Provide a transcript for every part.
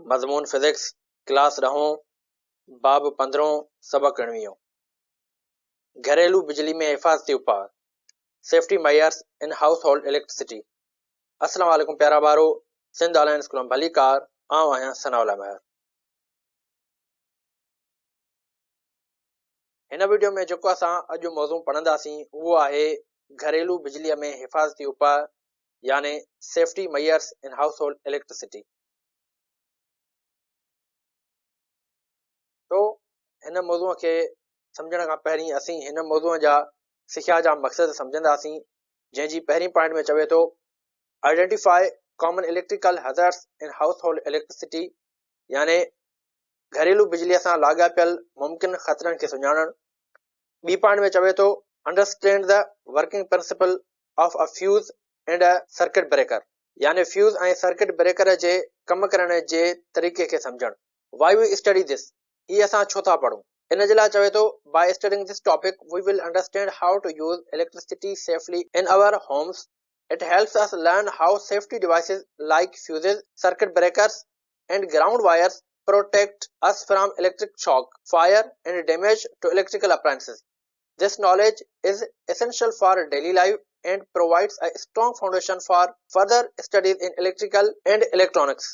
مضمون physics, class ڏهون، باب پندرهون، سبق اڻويهون. گهريلو بجلي ۾ حفاظتي اپاء، Safety Measures in Household Electricity. السلام عليڪم پيارا ٻارو، سنڌ آن لائين اسڪول ۾ ڀليڪار، آئون آهيان ثناء الله مهر. هن وڊيو ۾ جيڪو اسان اڄ موضوع پڙهنداسين اهو آهي گهريلو بجليء ۾ حفاظتي اپاء يعني Safety Measures in Household Electricity. تو هن موضوع کي سمجهڻ کان پهرين اسين هن موضوع جا سکيا جا مقصد سمجهنداسين جنهن جي پهرين پوائنٽ ۾ چوي ٿو Identify common electrical hazards in household electricity يعني گهريلو بجليء سان لاڳاپيل ممڪن خطرن کي سڃاڻڻ. ٻي پوائنٽ ۾ چوي ٿو Understand the working principle of a fuse and a circuit breaker يعني فيوز ۽ سرڪٽ بريڪر جي ڪم ڪرڻ جي طريقي کي سمجهڻ. Why we study this هي اسان ڇو ٿا پڙهون؟ ان جي لاء چوي ٿو By studying this topic we will understand how to use electricity safely in our homes. It helps us learn how safety devices like fuses, circuit breakers and ground wires protect us from electric shock, fire and damage to electrical appliances. This knowledge is essential for daily life and provides a strong foundation for further studies in electrical and electronics.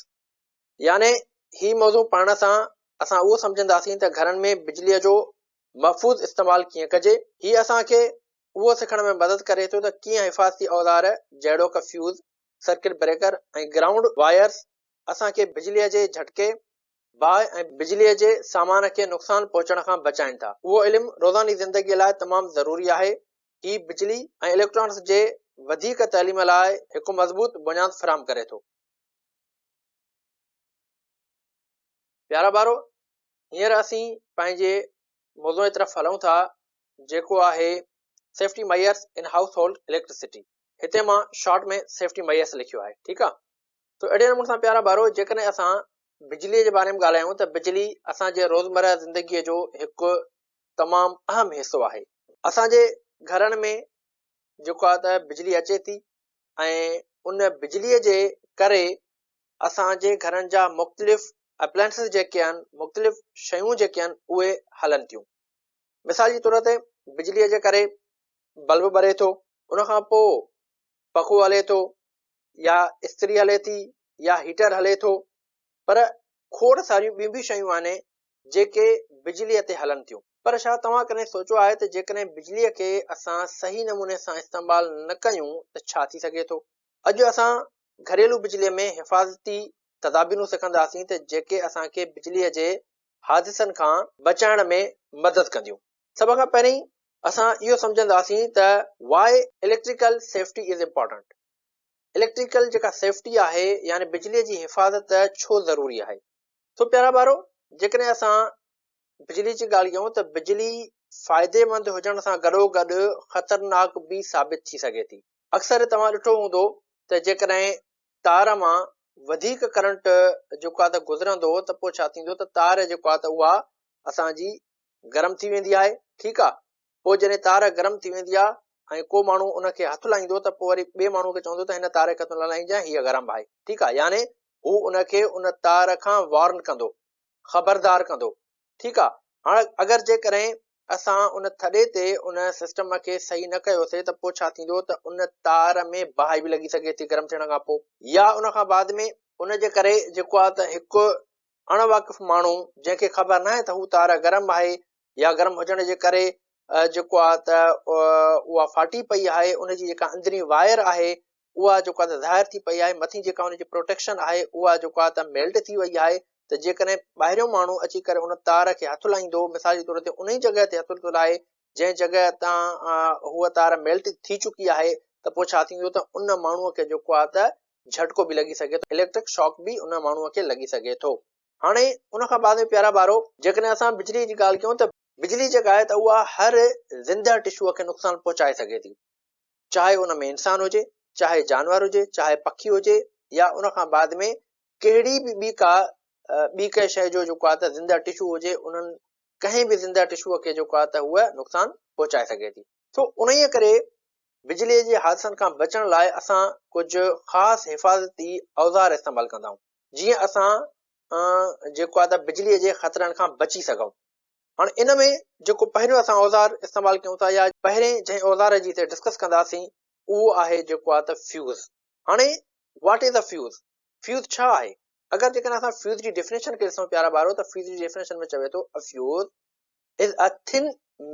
يعني هي موضوع پڙهڻ سان اسان اهو سمجهنداسين ته گهرن ۾ بجليء جو محفوظ استعمال ڪيئن ڪجي. هي اسان کي اهو سکڻ ۾ مدد ڪري ٿو ته ڪيئن حفاظتي اوزار جهڙوڪ fuse, circuit breaker ۽ ground wires اسان کي بجليء جي جهٽڪي، باهه ۽ بجليء جي سامان کي نقصان پهچڻ کان بچائين ٿا. اهو علم روزاني زندگيء لاء تمام ضروري آهي. هي بجلي ۽ اليڪٽرانڪس جي وڌيڪ تعليم لاء هڪ مضبوط بنياد فراهم ڪري ٿو. پيارا ٻارو، هينئر اسين پنهنجي موضوع جي طرف هلون ٿا جيڪو آهي Safety Measures in Household Electricity. هتي مان شارٽ ۾ سيفٽي ميئرس لکيو آهي، ٺيڪ آ. تو اهڙي نموني سان پيارا ٻارو جيڪڏهن اسان بجلي جي باري ۾ ڳالهايون ته بجلي اسان جي روزمره زندگي جو هڪ تمام اهم حصو آهي. اسان جي گهرن ۾ جيڪو آهي ته بجلي اچي ٿي ۽ ان بجلي جي ڪري اسان جي گهرن جا مختلف اپلائنسز جيڪي آهن مختلف شيون جيڪي آهن اهي هلن ٿيون. مثال جي طور تي بجلي جي ڪري بلب ٻري ٿو ان کان پوء پکو هلي ٿو يا استري هلي ٿي يا هيٽر هلي ٿو پر کوڙ ساريون ٻيون به شيون آهن جيڪي بجليء تي هلن ٿيون. پر ڇا توهان ڪڏهن سوچيو آهي ته جيڪڏهن بجليء کي اسان صحيح نموني سان استعمال نه ڪيون ته ڇا ٿي سگهي ٿو؟ اڄ اسان گهريلو بجليء ۾ حفاظتي تدابيرون سکنداسين ته جيڪي اسان کي بجليء جي حادثن کان بچائڻ ۾ مدد ڪنديون. سڀ کان پهرين اسان اهو سمجهنداسين ته Why Electrical Safety is Important electrical جيڪا سيفٽي آهي يعني بجلي جي حفاظت ڇو ضروري آهي. سو پيارا ٻارو جيڪڏهن اسان بجلي جي ڳالهه ڪيون ته بجلي فائديمند هجڻ سان گڏوگڏ خطرناڪ به ثابت ٿي سگهي ٿي. اڪثر توهان ڏٺو هوندو ته جيڪڏهن تار مان وڌيڪ ڪرنٽ جيڪو آهي ته گذرندو ته پوء ڇا ٿيندو ته تار جيڪو آهي ته اها اسان جي گرم ٿي ويندي آهي ٺيڪ آ پوء جڏهن تار گرم ٿي ويندي آ ۽ ڪو ماڻهو ان کي هٿ لائيندو ته پوء وري ٻئي ماڻهو کي چوندو ته هن تار کي هٿ نه لائينجانء هيء گرم آهي ٺيڪ آ يعني هو ان کي ان تار کان وارن ڪندو خبردار ڪندو ٺيڪ آ هاڻ اگر جيڪڏهن اسان ان ٿڏي تي ان سسٽم کي صحيح نه ڪيوسي ته پوء ڇا ٿيندو ته ان تار ۾ باهه به لڳي سگهي ٿي گرم ٿيڻ کان پوء يا ان کان بعد ۾ ان جي ڪري جيڪو آ ته هڪ اڻ واقف ماڻهو جنهن کي خبر ناهي ته هو تار گرم آهي يا گرم هجڻ جي ڪري جيڪو آهي ته اها ڦاٽي پئي آهي ان جي جيڪا اندرين وائر آهي اها جيڪو آهي ته ظاهر ٿي پئي آهي مٿين جيڪا ان جي پروٽيڪشن آهي اها جيڪو آهي ته ميلٽ ٿي وئي آهي ته جيڪڏهن ٻاهريون ماڻهو اچي ڪري ان تار کي هٿ لائيندو مثال جي طور تي ان ئي جڳهه تي هٿ ٿو لائي جنهن جڳهه تان هوء تار ميلٽ ٿي چڪي آهي ته پوء ڇا ٿيندو ته ان ماڻهوء کي جيڪو آهي ته جهٽڪو به لڳي سگهي ٿو، اليڪٽرڪ شاڪ به ان ماڻهوء کي لڳي سگهي ٿو. هاڻي ان کان بعد ۾ پيارا ٻارو جيڪڏهن اسان بجلي جي ڳالهه ڪيون ته بجلي جيڪا آهي ته اها هر زنده ٽشوء کي نقصان پهچائي سگهي ٿي چاهي ان ۾ انسان هجي چاهي جانور هجي چاهي پکي هجي يا ان کان بعد ۾ ڪهڙي به ٻي ڪا ٻي ڪنهن شيء جو جيڪو آهي ته زنده ٽشو هجي انهن ڪنهن به زنده ٽشوء کي جيڪو آهي ته هوء نقصان پهچائي سگهي ٿي. سو انهيء ڪري بجليء جي حادثن کان بچڻ لاء اسان ڪجهه خاص حفاظتي اوزار استعمال ڪندا آهيون، جيئن اسان. جيڪو آهي ته بجلي جي خطرن کان بچي سگهون. هاڻي ان ۾ جيڪو پهريون اسان اوزار استعمال ڪيون ٿا يا پهرين جنهن اوزار جي هتي ڊسڪس ڪنداسين اهو آهي جيڪو آهي ته فيوز. هاڻي what is a fuse? Fuse ڇا آهي؟ اگر جيڪڏهن اسان فيوز جي ڊيفينيشن کي ڏسون پيارا ٻارو ته فيوز جي ڊيفينيشن ۾ چوي ٿو a fuse is a thin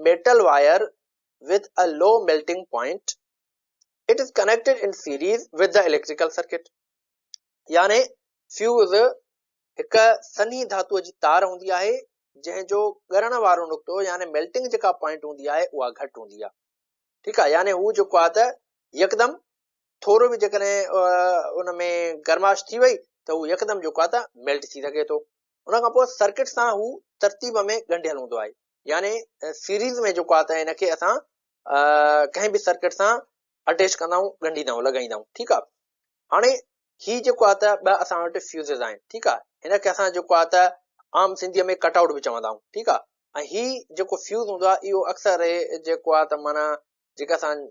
metal wire with a low melting point. It is connected in series with the electrical circuit. يعني فيوز هڪ سنهي ڌاتوء جي تار هوندي آهي جنهن جو ڳرڻ وارو نقطو يعني ميلٽنگ جيڪا پوائنٽ هوندي آهي اها گهٽ هوندي آهي ٺيڪ آهي يعني هو جيڪو آهي ته يڪدم ٿورو به جيڪڏهن ان ۾ گرمائش ٿي وئي ته هو يڪدم جيڪو آهي ته ميلٽ ٿي سگهي ٿو ان کان پوء سرڪٽ سان هو ترتيب ۾ ڳنڍيل هوندو آهي يعني سيريز ۾ جيڪو آهي ته هن کي اسان ڪنهن به سرڪٽ سان اٽيچ ڪندا آهيون ڳنڍيندا آهيون لڳائيندا آهيون ٺيڪ آهي هاڻي هي جيڪو آهي ته ٻه اسان وٽ فيوزز آهن ٺيڪ آهي هن کي اسان جيڪو آهي ته عام سنڌيء ۾ ڪٽ آئوٽ به چوندا آهيون ٺيڪ آهي ۽ هي جيڪو فيوز هوندو آهي اهو اڪثر جيڪو آهي ته معنيٰ جيڪا اسان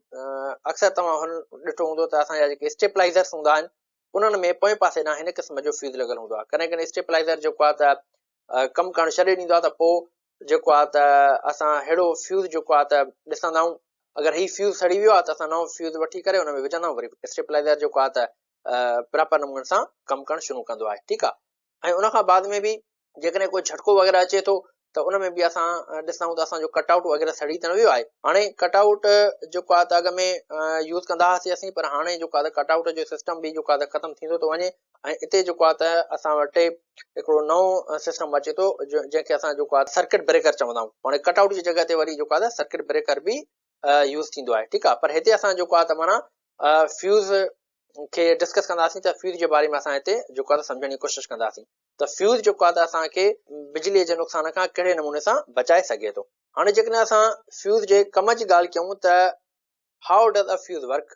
اڪثر توهان هن ڏٺو هوندو ته اسان جا جيڪي اسٽيپلائزرس هوندا آهن انهن ۾ پوئين پاسي ڏانهن هن قسم جو فيوز لڳل هوندو آهي ڪڏهن ڪڏهن اسٽيپلائزر جيڪو آهي ته ڪم ڪرڻ ڇڏي ڏيندو آهي ته پوء جيڪو آهي ته اسان ههڙو فيوز جيڪو آهي ته ڏسندا آهيون اگر هي فيوز سڙي ويو آهي ته اسان نئون فيوز وٺي ڪري ان ۾ وجهندا آهيون وري اسٽيبلائزر جيڪو آهي ته پراپر نموني سان ڪم ڪرڻ شروع ڪندو آهي ٺيڪ آهي ۽ ان کان بعد ۾ به جيڪڏهن ڪو جھٽڪو وغيره اچي ٿو ته ان ۾ به اسان ڏسندا آهيون ته اسان جو ڪٽ آئوٽ وغيره سڙي ته نه ويو آهي هاڻي ڪٽ آئوٽ جيڪو آهي ته اڳ ۾ يوز ڪندا هئاسين اسين پر هاڻي جيڪو آهي ته ڪٽ آئوٽ جو سسٽم به جيڪو آهي ته ختم ٿيندو ٿو وڃي ۽ اتي جيڪو آهي ته اسان وٽ هڪڙو نئون سسٽم اچي ٿو جنهن کي اسان جيڪو آهي سرڪٽ بريڪر چوندا آهيون هاڻي ڪٽ آئوٽ جي جڳهه تي وري جيڪو آهي ته سرڪٽ بريڪر به يوز ٿيندو آهي ٺيڪ آهي پر هتي اسان جيڪو آهي ته معنيٰ فيوز کي ڊسڪس ڪنداسين ته فيوز جي باري ۾ اسان هتي جيڪو آهي سمجهڻ جي ڪوشش ڪنداسين ته فيوز جيڪو آهي ته اسان کي بجلي جي نقصان کان ڪهڙي نموني سان بچائي سگهي ٿو. هاڻي جيڪڏهن اسان فيوز جي ڪم جي ڳالهه ڪيون ته how does a fuse work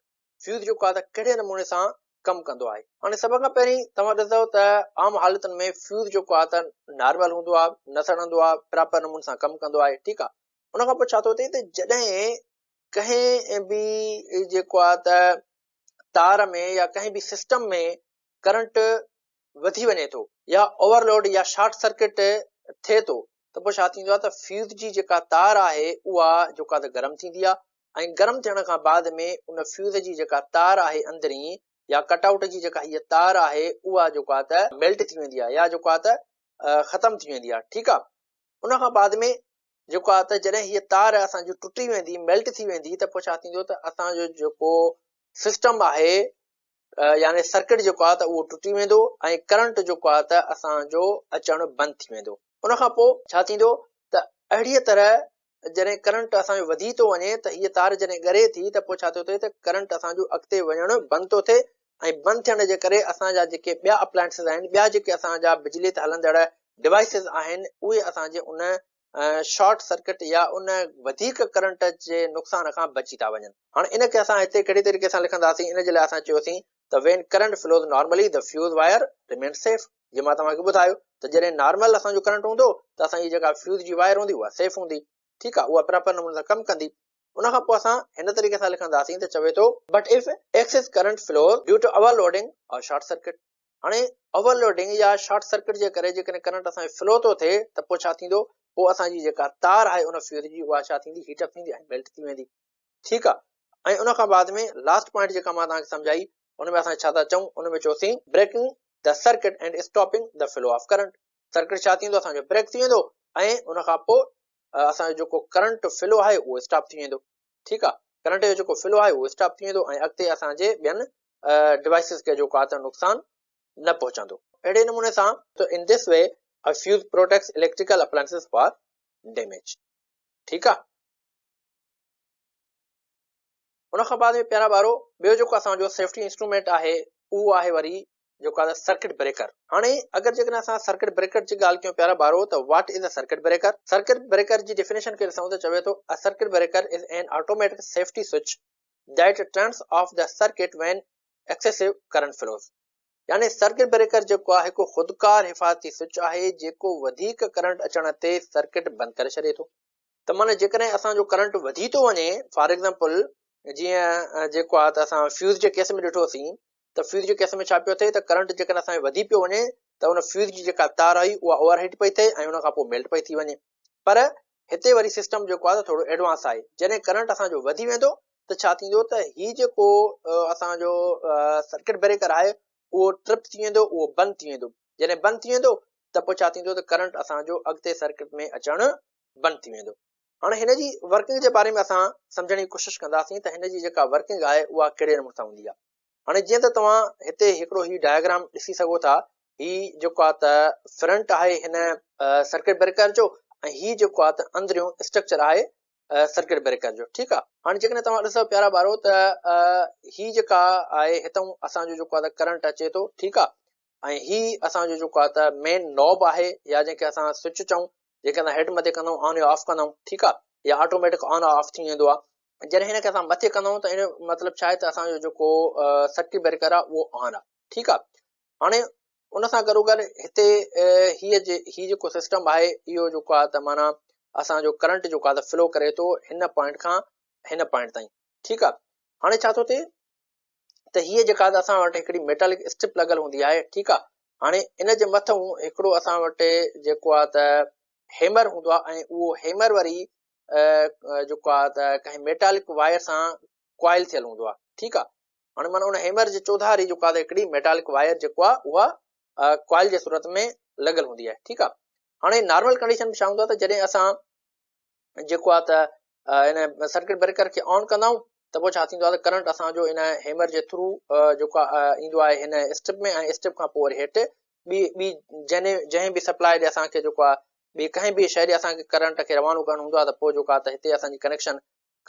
fuse جيڪو آهي ته ڪهڙي نموني سان ڪم ڪندو آهي. هاڻي سڀ کان پهرين توهان ڏسندو ته عام حالتن ۾ فيوز جيڪو آهي ته نارمل هوندو آهي، نه سڙندو آهي، پراپر نموني سان ڪم ڪندو آهي، ٺيڪ آهي. ان کان پوء ڇا ٿو ٿئي ته جڏهن ڪنهن به جيڪو آهي ته تار ۾ يا ڪنهن به سسٽم ۾ ڪرنٽ وڌي وڃي ٿو يا اوور لوڊ يا شارٽ سرڪٽ ٿئي ٿو ته پوء ڇا ٿيندو آهي ته فيوز جي جيڪا تار آهي اها جيڪا ته گرم ٿيندي آهي ۽ گرم ٿيڻ کان بعد ۾ ان فيوز جي جيڪا تار آهي اندرين يا ڪٽ آئوٽ جي جيڪا هيء تار آهي اها جيڪا ته ميلٽ ٿي ويندي آهي يا جيڪا ته ختم ٿي ويندي آهي ٺيڪ آهي ان کان بعد ۾ جيڪو آهي ته جڏهن هيء تار اسان جي ٽٽي ويندي ميلٽ ٿي ويندي ته پوء ڇا ٿيندو ته اسان جو جيڪو سسٽم آهي يعني سرڪٽ جيڪو آهي ته اهو ٽٽي ويندو ۽ ڪرنٽ جيڪو آهي ته اسان جو اچڻ بند ٿي ويندو. ان کان پوء ڇا ٿيندو ته اهڙيء طرح جڏهن ڪرنٽ اسان جو وڌي ٿو وڃي ته هيء تار جڏهن ڳري ٿي ته پوء ڇا ٿو ٿئي ته ڪرنٽ اسان جو اڳتي وڃڻ بند ٿو ٿئي ۽ بند ٿيڻ جي ڪري اسان جا جيڪي ٻيا اپلائنسز آهن ٻيا جيڪي اسان جا بجلي تي هلندڙ ڊوائسز آهن اهي اسان جي ان شارٽ سرڪٽ يا ان وڌيڪ ڪرنٽ جي نقصان کان بچي ٿا وڃن. هاڻ ان کي اسان هتي ڪهڙي طريقي سان لکنداسين ان جي لاء اسان چيوسين ته when current flows normally the fuse wire remains safe جيئن مان توهان کي ٻڌايو ته جڏهن نارمل اسان جو ڪرنٽ هوندو ته اسان جي جيڪا فيوز جي وائر هوندي اها سيف هوندي ٺيڪ آهي اها پراپر نموني سان ڪم ڪندي ان کان پوء اسان هن طريقي سان لکنداسين ته چوي ٿو but if excess current flows due to overloading or short circuit هاڻي اوور لوڊنگ يا شارٽ سرڪٽ جي ڪري جيڪڏهن ڪرنٽ اسان جو فلو ٿو ٿئي ته پوء ڇا ٿيندو پوء اسان جي جيڪا تار آهي ان فيوز جي اها ڇا ٿيندي هيٽ اپ ٿيندي ۽ ميلٽ ٿي ويندي ٺيڪ آهي ۽ ان کان بعد ۾ لاسٽ پوائنٽ جيڪا مان توهان کي سمجهائي ان ۾ اسان ڇا ٿا چئون ان ۾ چوسين breaking the circuit and stopping the flow of current circuit ڇا ٿيندو اسان جو بريڪ ٿي ويندو ۽ ان کان پوء اسان جو جيڪو ڪرنٽ فلو آهي اهو اسٽاپ ٿي ويندو ٺيڪ آ ڪرنٽ جو جيڪو فلو آهي اهو اسٽاپ ٿي ويندو ۽ اڳتي اسان جي ٻين ڊوائسز کي جيڪو آ ته نقصان نه پهچندو اهڙي نموني سان ته in this way a fuse protects electrical appliances for damage ٺيڪ آ ان کان بعد ۾ پيارا ٻارو ٻيو جيڪو اسان جو سيفٽي انسٽرومينٽ آهي اهو آهي وري جيڪو آهي سرڪٽ بريڪر. هاڻي اگر جيڪڏهن اسان سرڪٽ بريڪر جي ڳالهه ڪيون پيارا ٻارو ته what is a circuit breaker? Circuit breaker جي ڊيفينيشن کي ڏسون ته چوي ٿو a circuit breaker is an automatic safety switch that turns off the circuit when excessive current flows يعني سرڪٽ بريڪر جيڪو آهي هڪ خودڪار حفاظتي سوئچ آهي جيڪو وڌيڪ ڪرنٽ اچڻ تي سرڪٽ بند ڪري ڇڏي ٿو. ته معنيٰ جيڪڏهن اسان جو ڪرنٽ وڌي ٿو وڃي فار ايگزامپل جيئن جيڪو آهي ته اسان فيوز جي ڪيس ۾ ڏٺوسين ته فيوز جي ڪيس ۾ ڇا پيو ٿئي ته ڪرنٽ جيڪڏهن اسان جو وڌي پيو وڃي ته ان فيوز جي جيڪا تار هئي اها اوور هيٽ پئي ٿئي ۽ ان کان پوء ميلٽ پئي ٿي وڃي. پر هتي وري سسٽم جيڪو آهي ٿورو ايڊوانس آهي، جڏهن ڪرنٽ اسان جو وڌي ويندو ته ڇا ٿيندو ته هي جيڪو اسان جو سرڪٽ بريڪر آهي اهو ٽرپ ٿي ويندو، اهو بند ٿي ويندو. جڏهن بند ٿي ويندو ته پوء ڇا ٿيندو ته ڪرنٽ اسان جو اڳتي سرڪٽ ۾ اچڻ بند ٿي ويندو. هاڻي هن جي ورڪنگ جي باري ۾ اسان سمجهڻ جي ڪوشش ڪنداسين ته هن جي جيڪا ورڪنگ آهي اها ڪهڙي نموني سان هوندي آهي. هاڻي جيئن ته توهان هتي هڪڙو هي ڊائگرام ڏسي سگهو ٿا، هي جيڪو آهي ته فرنٽ آهي هن سرڪٽ بريڪر جو ۽ هي جيڪو آهي ته اندريون اسٽرڪچر آهي سرڪٽ بريڪر جو. ٺيڪ آهي، هاڻي جيڪڏهن توهان ڏسو پيارا ٻارو ته هي جيڪا آهي هتان اسان جو جيڪو آهي ته ڪرنٽ اچي ٿو. ٺيڪ آهي، ۽ هي اسان جو جيڪو آهي ته مين نوب آهي يا جنهن کي اسان سوئچ چئون، جنهن کي اسان هيٺ مٿي ڪندا آهيون آن يا آف ڪندا آهيون. ٺيڪ آهي، يا آٽوميٽڪ آن آف ٿي ويندو آهي. جڏهن هن کي اسان مٿي ڪندا آهيون ته ان جو مطلب ڇا آهي ته اسان جو جيڪو سرڪٽ بريڪر آهي اهو آن آهي. ٺيڪ آهي، هاڻي ان سان گڏو گڏ هتي هي جي هي جيڪو سسٽم آهي اهو جيڪو آهي ته معنيٰ اسان جو ڪرنٽ جيڪو آهي ته فلو ڪري ٿو هن پوائنٽ کان هن پوائنٽ تائين. ٺيڪ آهي، هاڻي ڇا ٿو ٿئي ته هيء جيڪا اسان وٽ هڪڙي ميٽالڪ اسٽرپ لڳل هوندي آهي. ٺيڪ آهي، هاڻي ان جي مٿون هڪڙو اسان وٽ جيڪو آهي ته هيمر هوندو آهي ۽ اهو هيمر وري جيڪو آهي ته ڪنهن ميٽالڪ وائر سان ڪوائل ٿيل هوندو آهي. ٺيڪ آهي، هاڻي معنيٰ ان هيمر جي چوڌاري جيڪو آهي هڪڙي ميٽالڪ وائر جيڪو آهي اها ڪوائل جي صورت ۾ لڳل هوندي آهي. ٺيڪ آهي، هاڻي نارمل ڪنڊيشن ۾ ڇا هوندو آهي ته جڏهن اسان جيڪو آهي ته ان سرڪٽ بريڪر کي آن ڪندا آهيون ته پوء ڇا ٿيندو آهي ته ڪرنٽ اسان جو ان هيمر جي ٿرو جيڪو ايندو آهي هن اسٽرپ ۾ ۽ اسٽرپ کان پوء وري هيٺ ٻي ٻي جنهن به سپلاء ڏي اسان کي جيڪو آهي ٻي ڪنهن به شيء ڏي اسان کي ڪرنٽ کي روانو ڪرڻو هوندو آهي ته پوء جيڪو آهي ته هتي اسان جي ڪنيڪشن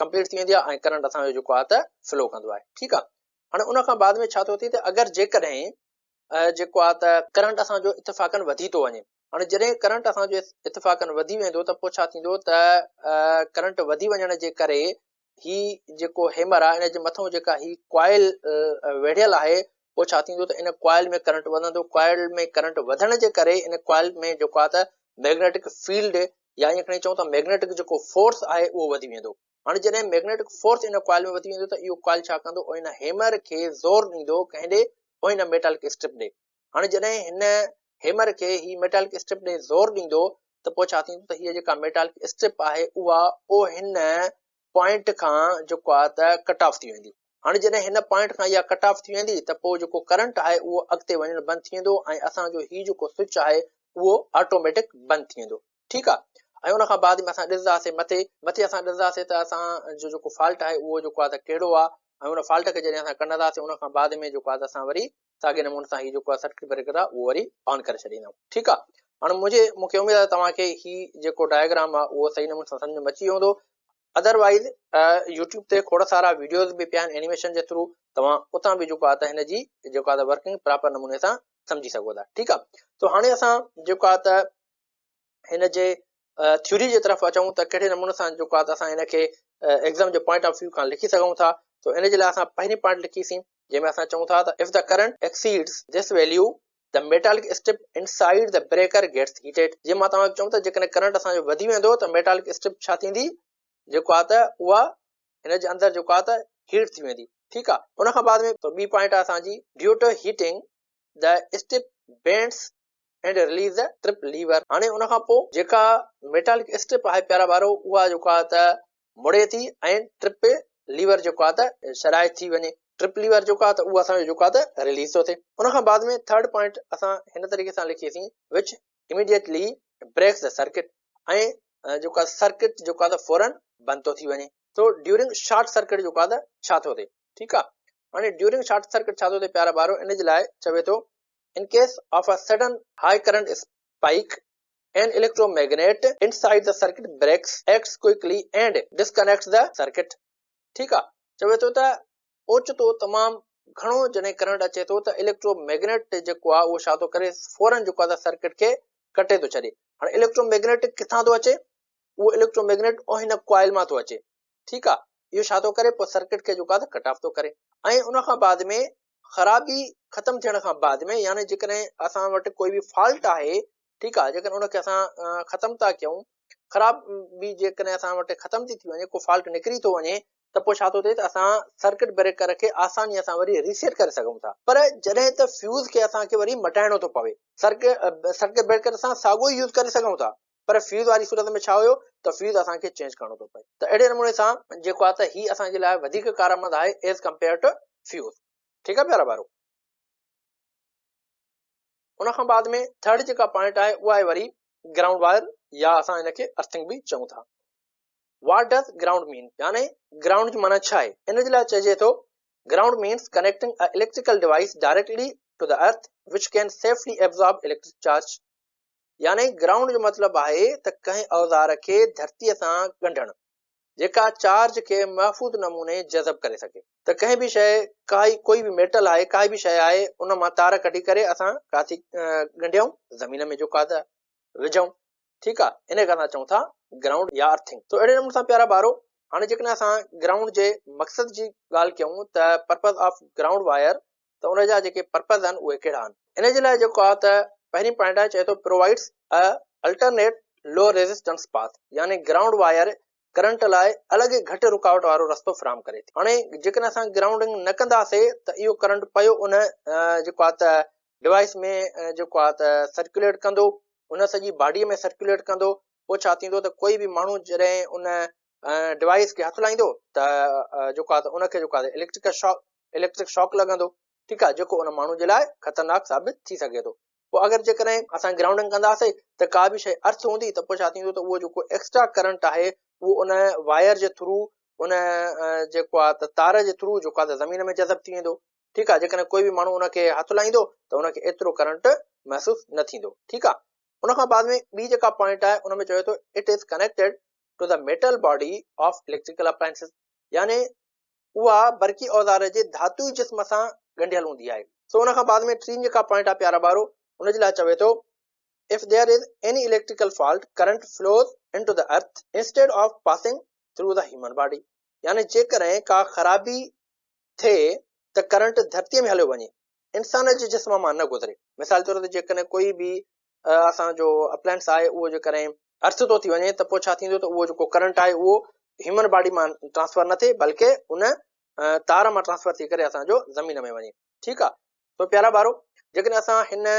ڪمپليٽ ٿي ويندي آهي ۽ ڪرنٽ اسان جو جيڪو آهي ته فلو ڪندو آهي. ٺيڪ آهي، هاڻي ان کان بعد ۾ ڇا ٿو ٿئي ته اگر جيڪڏهن جيڪو آهي ته ڪرنٽ اسان جو اتفاقن وڌي ٿو وڃي، هاڻي جڏهن ڪرنٽ اسان جو اتفاقن وڌي ويندو ته پوء ڇا ٿيندو ته ڪرنٽ وڌي وڃڻ جي ڪري هي جيڪو هيمر آهي ان جي مٿون جيڪا هي ڪوائل ويڙهيل آهي پوء ڇا ٿيندو ته ان ڪوائل ۾ ڪرنٽ وڌندو، ڪوائل ۾ ڪرنٽ وڌڻ جي ڪري ان ڪوائل ۾ جيڪو آهي ته ميگنيٽڪ فيلڊ يا ائين کڻي چئون ته ميگنيٽڪ جيڪو فورس آهي اهو وڌي ويندو. هاڻي جڏهن ميگنيٽڪ فورس ان ڪوائل ۾ وڌي ويندو ته اهو ڪوائل ڇا ڪندو ان هيمر کي زور ڏيندو ڪنهن ڏي ان ميٽالڪ اسٽرپ ڏي. هاڻي جڏهن هن هيمر کي هي ميٽالڪ اسٽرپ ڏي زور ڏيندو ته پوء ڇا ٿيندو ته هيء جيڪا ميٽالڪ اسٽرپ آهي اها او هن پوائنٽ کان جيڪو آهي ته ڪٽ آف ٿي ويندي. هاڻي جڏهن هن پوائنٽ کان اها ڪٽ آف ٿي ويندي ته پوء جيڪو ڪرنٽ آهي اهو اڳتي وڃڻ بند ٿي ويندو ۽ اسان جو هي جيڪو سوئچ آهي اهو آٽوميٽڪ بند ٿي ويندو. ٺيڪ آهي، ۽ ان کان بعد ۾ اسان ڏسنداسين مٿي مٿي اسان ڏسنداسين ته اسان جو جيڪو فالٽ آهي اهو جيڪو آهي ته ڪهڙو آهي ۽ ان فالٽ کي جڏهن اسان ڪڍنداسين ان کان بعد ۾ جيڪو آهي ته اسان وري ساڳي نموني سان هي جيڪو آهي سرڪٽ بريڪر آهي اهو وري آن ڪري ڇڏيندا آهيون. ٺيڪ آهي، هاڻي منهنجي مونکي اميد آهي توهان کي هي جيڪو ڊائگرام آهي اهو صحيح نموني سان سمجھ ۾ اچي ويو هوندو. ادروائز يوٽيوب تي کوڙ سارا ويڊيوز به پيا آهن اينيميشن جي ٿرو، توهان اتان به جيڪو آهي ته هن جي جيڪو آهي ته ورڪنگ پراپر نموني سان سمجهي سگهو ٿا. ٺيڪ آهي، تو هاڻي اسان جيڪو آهي ته هن جي ٿيوري جي طرف اچون ته ڪهڙي نموني سان جيڪو آهي ته اسان هن کي ايگزام جي پوائنٽ آف ويو کان لکي سگهون ٿا. تو ان جي لاء اسان پهرين پوائنٽ لکيسين جنهن ۾ اسان چئون ٿا ته if the current exceeds this value the metallic strip inside the breaker gets heated. جيئن مان توهان کي چيم ته جيڪڏهن ڪرنٽ اسان جو وڌي ويندو ته ميٽالڪ اسٽرپ ڇا ٿيندي جيڪو آهي ته اها هن جي اندر جيڪو آهي ته هيٽ ٿي ويندي. ٺيڪ آهي، ان کان بعد ۾ ٻي پوائنٽ آهي اسان جي due to heating the strip bends and release the trip lever. هاڻي ان کان پوء جيڪا ميٽالڪ اسٽرپ آهي پيارا ٻارو اها جيڪو آهي ته مڙي ٿي ۽ ٽرپ ليور جيڪو آهي ته شرائي ٿي وڃي. ٽرپ ليور جيڪو آهي ته اهو اسان جو جيڪو آهي ته رليز ٿو ٿئي. ان کان بعد ۾ ٿرڊ پوائنٽ اسان هن طريقي سان لکيسين which immediately breaks the circuit ۽ جيڪو آهي سرڪٽ جيڪو آهي ته فورن بند ٿو ٿي وڃي. سو ڊيورنگ شارٽ سرڪٽ جيڪو آهي ته ڇا ٿو ٿئي. ٺيڪ آهي، هاڻي ڊيورنگ شارٽ سرڪٽ ڇا ٿو ٿئي پيارا ٻارو ان جي لاء چوي ٿو In case of a sudden high current spike, an electromagnet inside the circuit breaks, acts quickly and disconnects the circuit. ٺيڪ آ، چوي ٿو ته اوچتو تمام گهڻو جڏهن ڪرنٽ اچي ٿو ته اليڪٽرو ميگنيٽ جيڪو آ اهو ڇا ٿو ڪري فورن جيڪو آ ته سرڪٽ کي ڪٽي ٿو ڇڏي. هاڻي اليڪٽرو ميگنيٽ ڪٿان ٿو اچي؟ اهو اليڪٽرو ميگنيٽ هن ڪوائل مان ٿو اچي. ٺيڪ آ، اهو ڇا ٿو ڪري پوء سرڪٽ کي جيڪو آ ته ڪٽ آف ٿو ڪري ۽ ان کان بعد ۾ خرابي ختم ٿيڻ کان بعد ۾ يعني جيڪڏهن اسان وٽ ڪوئي به فالٽ آهي، ٺيڪ آ، جيڪڏهن ان کي اسان ختم ٿا ڪيون، خراب به جيڪڏهن اسان وٽ ختم ٿي ٿي وڃي، ڪو فالٽ نڪري ٿو وڃي ته پوء ڇا ٿو ٿئي ته اسان سرڪٽ بريڪر کي آسانيء سان وري ريسيٽ ڪري سگهون ٿا پر جڏهن ته فيوز کي اسان کي وري مٽائڻو ٿو پوي سرڪٽ بريڪر اسان ساڳيو ئي يوز ڪري سگهون ٿا پر فيوز واري صورت ۾ ڇا هيو ته فيوز اسان کي چينج ڪرڻو ٿو پئي ته اهڙي نموني سان جيڪو آهي ته هي اسان جي لاء وڌيڪ ڪارآمد آهي ايز ڪمپيئر ٽو فيوز. ٺيڪ آهي پيارا ٻارو. ان کان بعد ۾ ٿرڊ جيڪا پوائنٽ آهي اها آهي وري گرائونڊ وائر يا اسان ان کي ارٿنگ به چئون ٿا. واٽ ڊز گرائونڊ مين يعني گرائونڊ جي معنيٰ ڇا آهي؟ ان جي لاء چئجي ٿو ground means connecting a electrical device directly to the earth which can safely absorb electric charge يعني گرائونڊ جو مطلب آهي ته ڪنهن اوزار کي ڌرتيء سان ڳنڍڻ جيڪا چارج کي محفوظ نموني جذب ڪري سگهي. ته ڪنهن به شيء ڪائي ڪوئي به ميٽل آهي ڪائي به شيء آهي ان مان تار ڪڍي ڪري اسان ڪاٿي ڳنڍيون زمين ۾ جو ڪا ته وجهون ٺيڪ آ ان کي اسان چئون ٿا گرائونڊ يا ارٿنگ. تو اهڙي نموني سان پيارا ٻارو هاڻي جيڪڏهن اسان گرائونڊ جي مقصد جي ڳالهه ڪيون ته پرپز آف گرائونڊ وائر ته ان جا جيڪي پرپز آهن اهي ڪهڙا آهن. ان جي لاء جيڪو آهي ته پهرين پوائنٽ آهي چئي ٿو provides a alternate low resistance path يعني گرائونڊ وائر ڪرنٽ لاء الڳ گهٽ رڪاوٽ وارو رستو فراهم ڪري ٿي. هاڻي جيڪڏهن اسان گرائونڊنگ نه ڪنداسي ته اهو ڪرنٽ پيو ان جيڪو آهي ته ڊوائس ۾ جيڪو آهي ته سرڪيوليٽ ڪندو ان سڄي باڊي ۾ سرڪيوليٽ ڪندو پوء ڇا ٿيندو ته ڪوئي به ماڻهو جڏهن ان ڊوائس کي هٿ لائيندو ته جيڪو آهي ته ان کي جيڪو آهي اليڪٽريڪل شاڪ اليڪٽرڪ شاڪ لڳندو ٺيڪ آهي جيڪو ان ماڻهو جي لاء خطرناڪ ثابت ٿي سگهي ٿو پوء اگر جيڪڏهن اسان گرائونڊنگ ڪنداسي ته ڪا به شيء ارٿ هوندي ته پوء ڇا ٿيندو ته اهو جيڪو ايڪسٽرا ڪرنٽ آهي اهو ان وائر جي ٿرو ان جيڪو آهي ته تار جي ٿرو جيڪو آهي ته زمين ۾ جذب ٿي ويندو ٺيڪ آهي جيڪڏهن ڪوئي به ماڻهو ان کي هٿ لائيندو ته ان کي ايترو ڪرنٽ محسوس نه ٿيندو ٺيڪ آهي ان کان بعد ۾ ٻي جيڪا پوائنٽ آهي ان ۾ چوي ٿو it is connected to the metal body of electrical appliances يعني اها برقي اوزار جي ڌاتوئي جسم سان ڳنڍيل هوندي آهي. سو ان کان بعد ۾ ٽين جيڪا پوائنٽ آهي پيارا ٻارو ان جي لاء چوي ٿو If there is any electrical fault current flows into the earth instead of passing through the human body يعني جيڪڏهن ڪا خرابي ٿئي ته ڪرنٽ ڌرتيء ۾ هليو وڃي انسان جي جسم مان نه گذري. مثال طور تي جيڪڏهن ڪوئي به اسان جو اپلائنس آهي اهو جيڪڏهن ارٿ ٿو ٿي وڃي ته پوء ڇا ٿيندو ته اهو جيڪو ڪرنٽ آهي اهو هيومن باڊي مان ٽرانسفر نه ٿئي بلڪه ان تار مان ٽرانسفر ٿي ڪري اسان جو زمين ۾ وڃي ٺيڪ آهي تو پيارا ٻارو جيڪڏهن اسان هن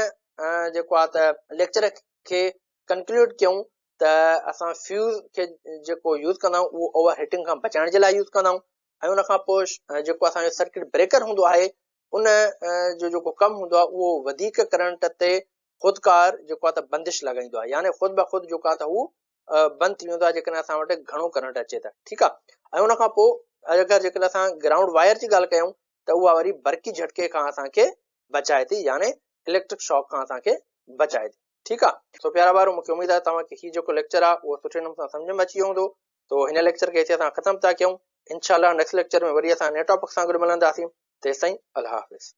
جيڪو آهي ته ليڪچر کي ڪنڪلوڊ ڪيون ته اسان فيوز کي جيڪو يوز ڪندا آهيون اهو اوور هيٽنگ کان بچائڻ جي لاء يوز ڪندا آهيون ۽ ان کان پوء جيڪو اسان جو سرڪٽ بريڪر هوندو آهي ان جو جيڪو ڪم هوندو آهي اهو وڌيڪ ڪرنٽ تي خودڪار جيڪو آهي ته بندش لڳائيندو آهي يعني خود بخود جيڪو آهي ته هو بند ٿي ويندو آهي جيڪڏهن اسان وٽ گهڻو ڪرنٽ اچي ته ٺيڪ آهي ۽ ان کان پوء اگر جيڪڏهن اسان گرائونڊ وائر جي ڳالهه ڪيون ته اها وري برقي جهٽڪي کان اسان کي بچائي ٿي يعني اليڪٽرڪ شاڪ کان اسان کي بچائي ٿي ٺيڪ آهي سو پيارا ٻارو مونکي اميد آهي توهان کي هي جيڪو ليڪچر آهي اهو سٺي نموني سان سمجهه ۾ اچي ويو هوندو تو هن ليڪچر کي هتي اسان ختم ٿا ڪيون انشاء الله نيڪسٽ ليڪچر ۾ وري اسان نئين ٽاپڪ سان گڏ ملنداسين تيستائين الله حافظ.